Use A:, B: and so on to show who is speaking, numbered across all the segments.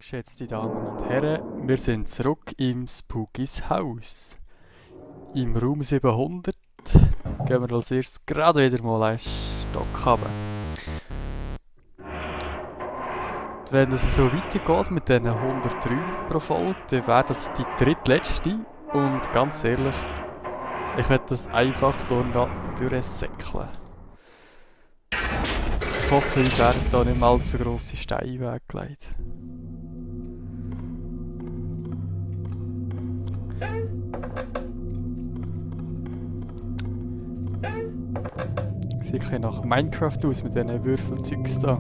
A: Geschätzte Damen und Herren, wir sind zurück im Spookys Haus. Im Raum 700 gehen wir als erstes gerade wieder mal einen Stock runter. Wenn es so weitergeht mit diesen 103 pro Folge, dann wäre das die drittletzte. Und ganz ehrlich, ich werde das einfach durchsäckeln. Ich hoffe, uns werden da nicht mal allzu grosse Steine weggelegt. Sieht ein bisschen nach Minecraft aus mit diesen Würfelzeugs da.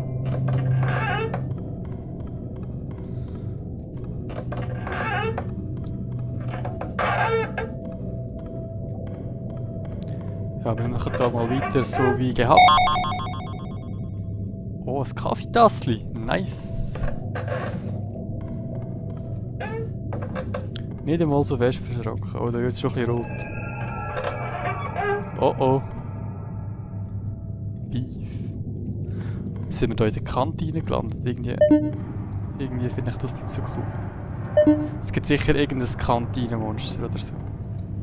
A: Ja, wir machen da mal weiter so wie gehabt. Oh, ein Kaffeetassli. Nice. Nicht einmal so fest verschrocken. Oh, da wird es schon ein bisschen rot. Oh oh. Beef. Sind wir da in der Kantine gelandet? Irgendwie finde ich das nicht so cool. Es gibt sicher irgendein Kantinenmonster oder so.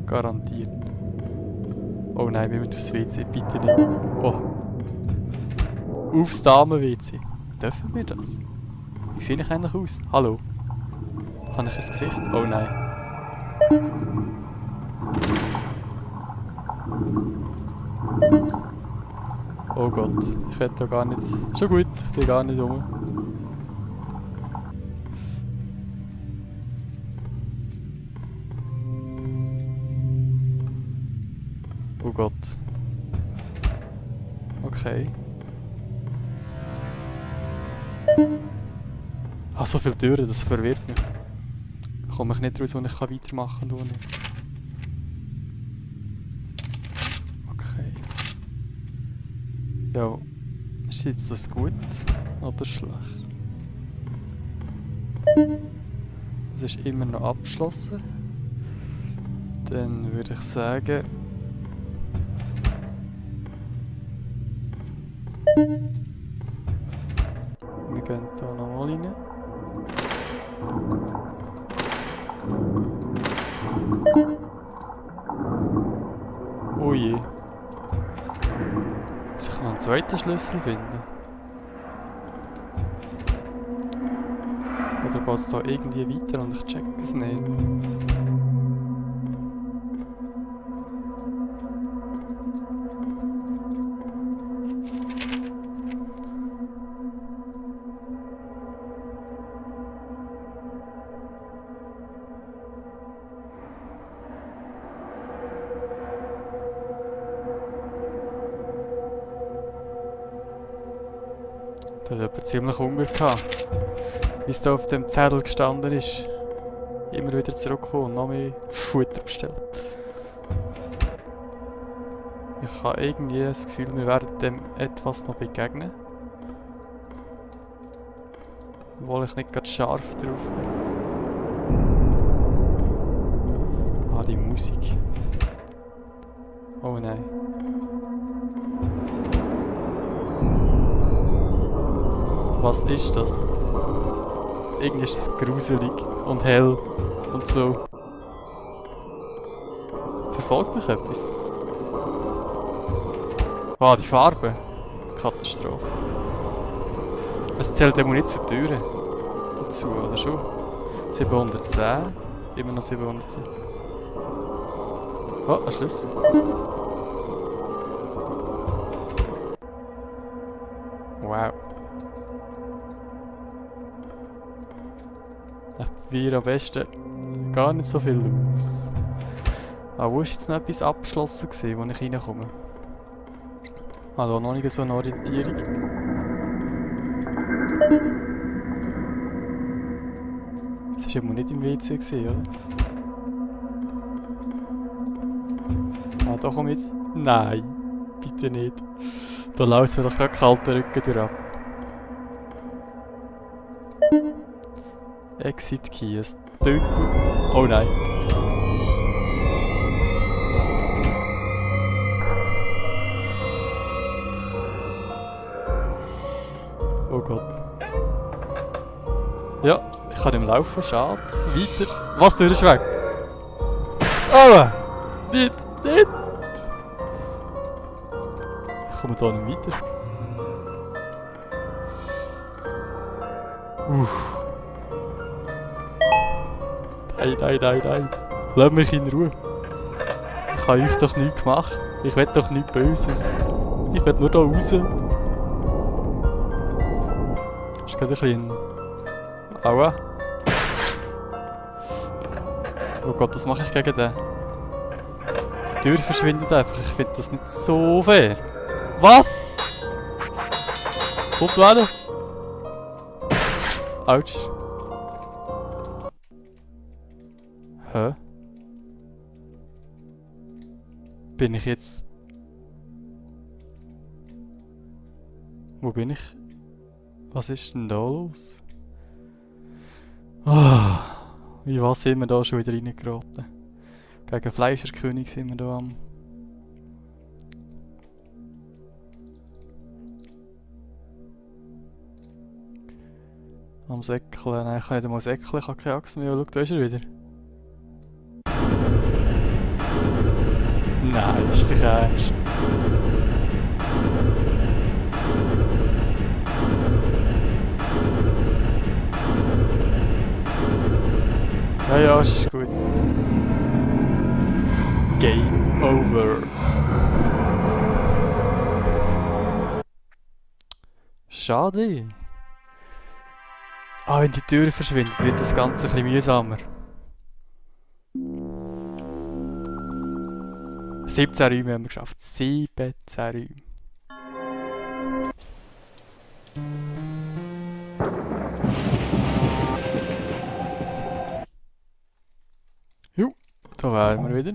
A: Garantiert. Oh nein, wir müssen aufs WC, bitte nicht. Oh. Aufs Damen-WC. Dürfen wir das? Wie sehe ich eigentlich aus? Hallo? Habe ich ein Gesicht? Oh nein. Oh Gott, ich werde da gar nicht... Schon gut, ich bin gar nicht rum. Oh Gott. Okay. Ah, so viele Türen, das verwirrt mich. Ich komme mich nicht raus, wo ich weitermachen kann. Okay. Ja, ist jetzt das gut oder schlecht? Das ist immer noch abgeschlossen. Dann würde ich sagen... Wir gehen hier nochmal rein. Oh je. Muss ich noch einen zweiten Schlüssel finden? Oder geht es da irgendwie weiter und ich check es nicht? Da hat jemand ziemlich Hunger gehabt, wie es da auf dem Zettel gestanden ist. Immer wieder zurückkommen und noch mehr Futter bestellt. Ich habe irgendwie das Gefühl, wir werden dem etwas noch begegnen. Obwohl ich nicht gerade scharf drauf bin. Ah, die Musik. Oh nein. Was ist das? Irgendwie ist das gruselig und hell und so. Verfolgt mich etwas? Ah, die Farbe. Katastrophe. Es zählt eben nicht zur Türe dazu, oder schon? 710. Immer noch 710. Oh, ein Schlüssel. Wow. Ich probiere am besten gar nicht so viel aus. Ah, wo ist jetzt noch etwas abgeschlossen gewesen, wo ich reinkomme? Ah, da noch nicht so eine Orientierung. Das war eben nicht im WC gewesen, oder? Ah, da komme ich jetzt... Nein, bitte nicht. Da läuft mir doch gerade kalter Rücken durch ab. Exit Key, es tönt gut. Oh nein. Oh Gott. Ja, Ich kann nicht mehr laufen, schade. Weiter. Was, der ist weg? Oh! Nicht! Nicht! Ich komme da nicht weiter. Nein. Lass mich in Ruhe. Ich habe euch doch nichts gemacht. Ich will doch nichts Böses. Ich will nur da raus. Ist gerade ein bisschen... Aua. Oh Gott, was mache ich gegen den? Die Tür verschwindet einfach. Ich finde das nicht so fair. Was? Kommt weiter. Autsch. Hä? Bin ich jetzt... Wo bin ich? Was ist denn da los? Wie was sind wir da schon wieder reingeraten? Gegen Fleischerkönig sind wir da am Säckeln. Nein, ich kann nicht einmal säckeln, ich habe keine Axt mehr. Schau, da ist er wieder. Nein, ist sicher ernst. Ja, ist gut. Game over. Schade. Wenn die Tür verschwindet, wird das Ganze ein bisschen mühsamer. 17 Räume haben wir geschafft. 17 Räume. Jo, da wären wir wieder.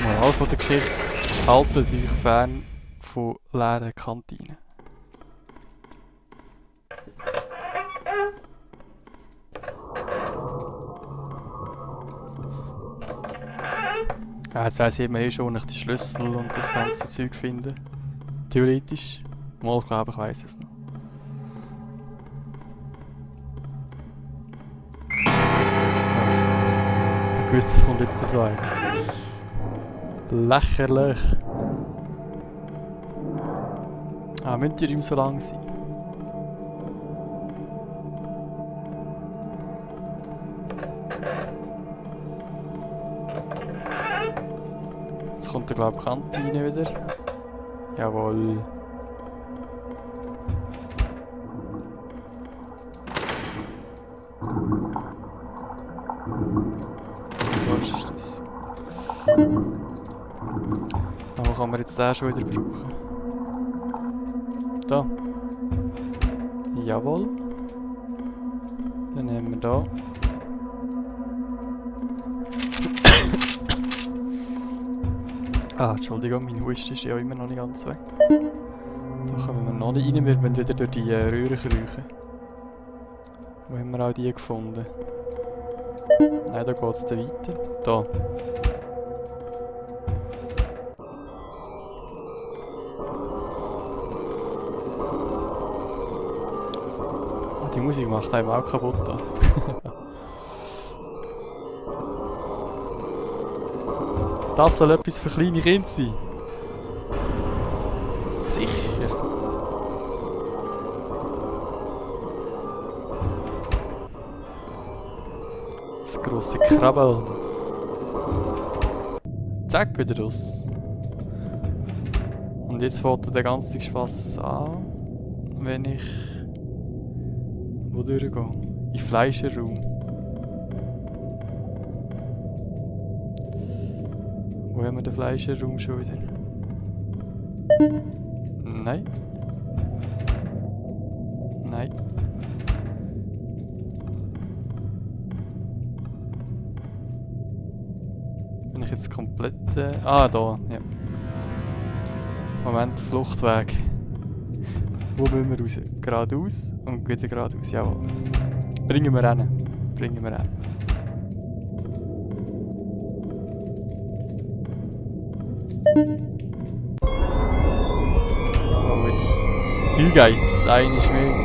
A: Moral von der Geschichte: haltet euch fern von leeren Kantinen. Jetzt weiss ich immer schon, nicht die Schlüssel und das ganze Zeug finden. Theoretisch. Mal, glaube ich, weiss es noch. Ich wusste, es kommt jetzt so ein. Lächerlich. Müssen die Räume so lang sein? Jetzt kommt, glaube ich, die Kantine wieder. Jawohl. Da ist das. Aber kann man jetzt den schon wieder brauchen? Da. Jawohl. Dann nehmen wir da. Entschuldigung, mein Husten ist ja immer noch nicht ganz weg. Da kommen wir noch nicht rein, wir müssen wieder durch die Röhre kriechen. Wo haben wir auch die gefunden? Nein, da geht es dann weiter. Da. Die Musik macht einem auch kaputt. Das soll etwas für kleine Kinder sein. Sicher. Das grosse Krabbel. Zack, wieder raus. Und jetzt fängt der ganze Spaß an, wenn ich... Wo durchgehe? In den Fleischerraum. Wo haben wir den Fleischerraum schon wieder? Nein. Nein. Bin ich jetzt komplett... da, ja. Moment, Fluchtweg. Wo müssen wir raus? Geradeaus und wieder geradeaus, jawohl. Bringen wir hin. Bringen wir hin. Oh, jetzt. Hügeis, eines mehr.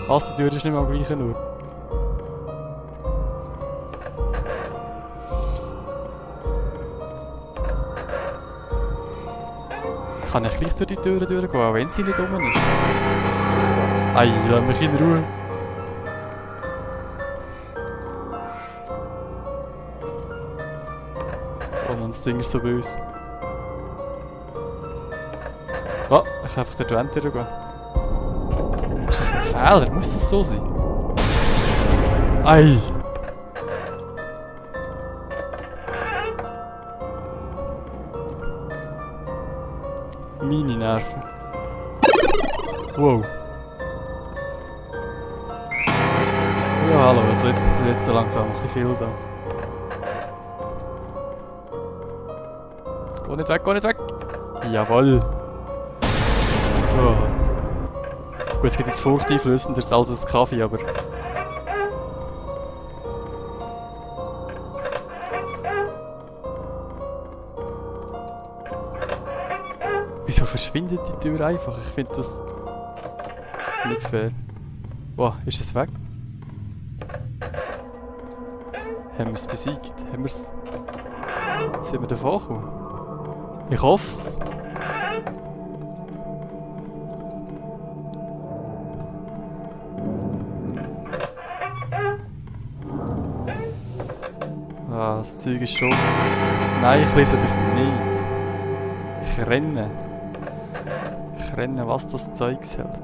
A: Was, die Tür ist nicht mehr am gleichen Ort. Kann ich gleich durch die Türen durchgehen, auch wenn sie nicht rum ist? Ei, lass mich in Ruhe. Oh Mann, das Ding ist so böse. Oh, ich kann einfach durch die Wand durchgehen. Ist das ein Fehler? Muss das so sein? Ei! Meine Nerven. Wow. Ja, hallo, also jetzt so langsam ein bisschen viel da. Geh nicht weg, geh nicht weg! Jawoll! Oh. Gut, es gibt jetzt furchteinflößender als ein Kaffee, aber... Wieso verschwindet die Tür einfach? Ich finde das nicht fair. Wow, ist es weg? Haben wir es besiegt? Haben wir es... Sind wir davon gekommen? Ich hoffe es. Ah, das Zeug ist schon... Nein, ich lese dich nicht. Ich renne. Ich renne, was das Zeug hält.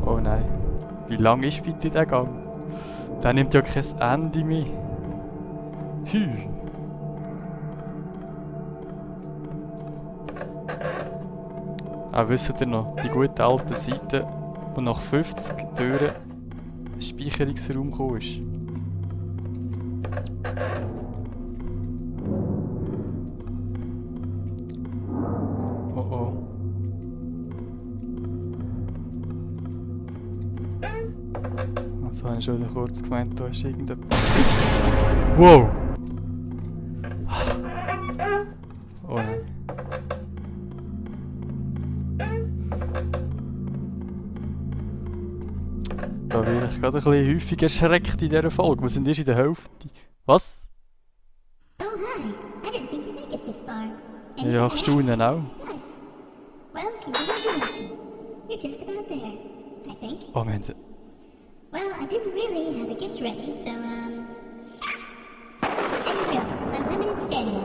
A: Oh nein. Wie lang ist bitte der Gang? Der nimmt ja kein Ende mehr. Hü. Wisst ihr noch, die gute alte Seite, wo nach 50 Türen ein Speicherungsraum gekommen ist? Oh oh. Also habe ich schon wieder kurz gemeint, da ist irgendetwas. Wow! Oh nein. Da werde ich gerade ein bisschen häufig erschreckt in dieser Folge. Wir sind erst in der Hälfte. Was?
B: Oh, hi. I didn't think you'd make it this far.
A: Ja, ich staune auch.
B: Nice. Well, congratulations. You're just about there, I think.
A: Oh man.
B: Well, I didn't really have a gift ready, so, there you go. Unlimited stamina.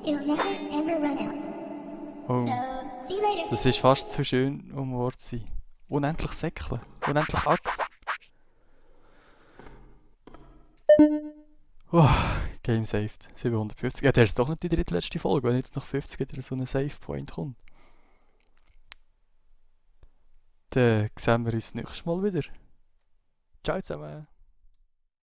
B: It'll never, ever run out.
A: Oh.
B: So, see you later.
A: Das ist fast zu schön, um wahr zu sein. Unendlich Säckle. Unendlich Axt. Oh, Game saved. 750. Ja, der ist doch nicht die drittletzte Folge, wenn jetzt nach 50 wieder so ein Save Point kommt. Dann sehen wir uns nächstes Mal wieder. Ciao zusammen.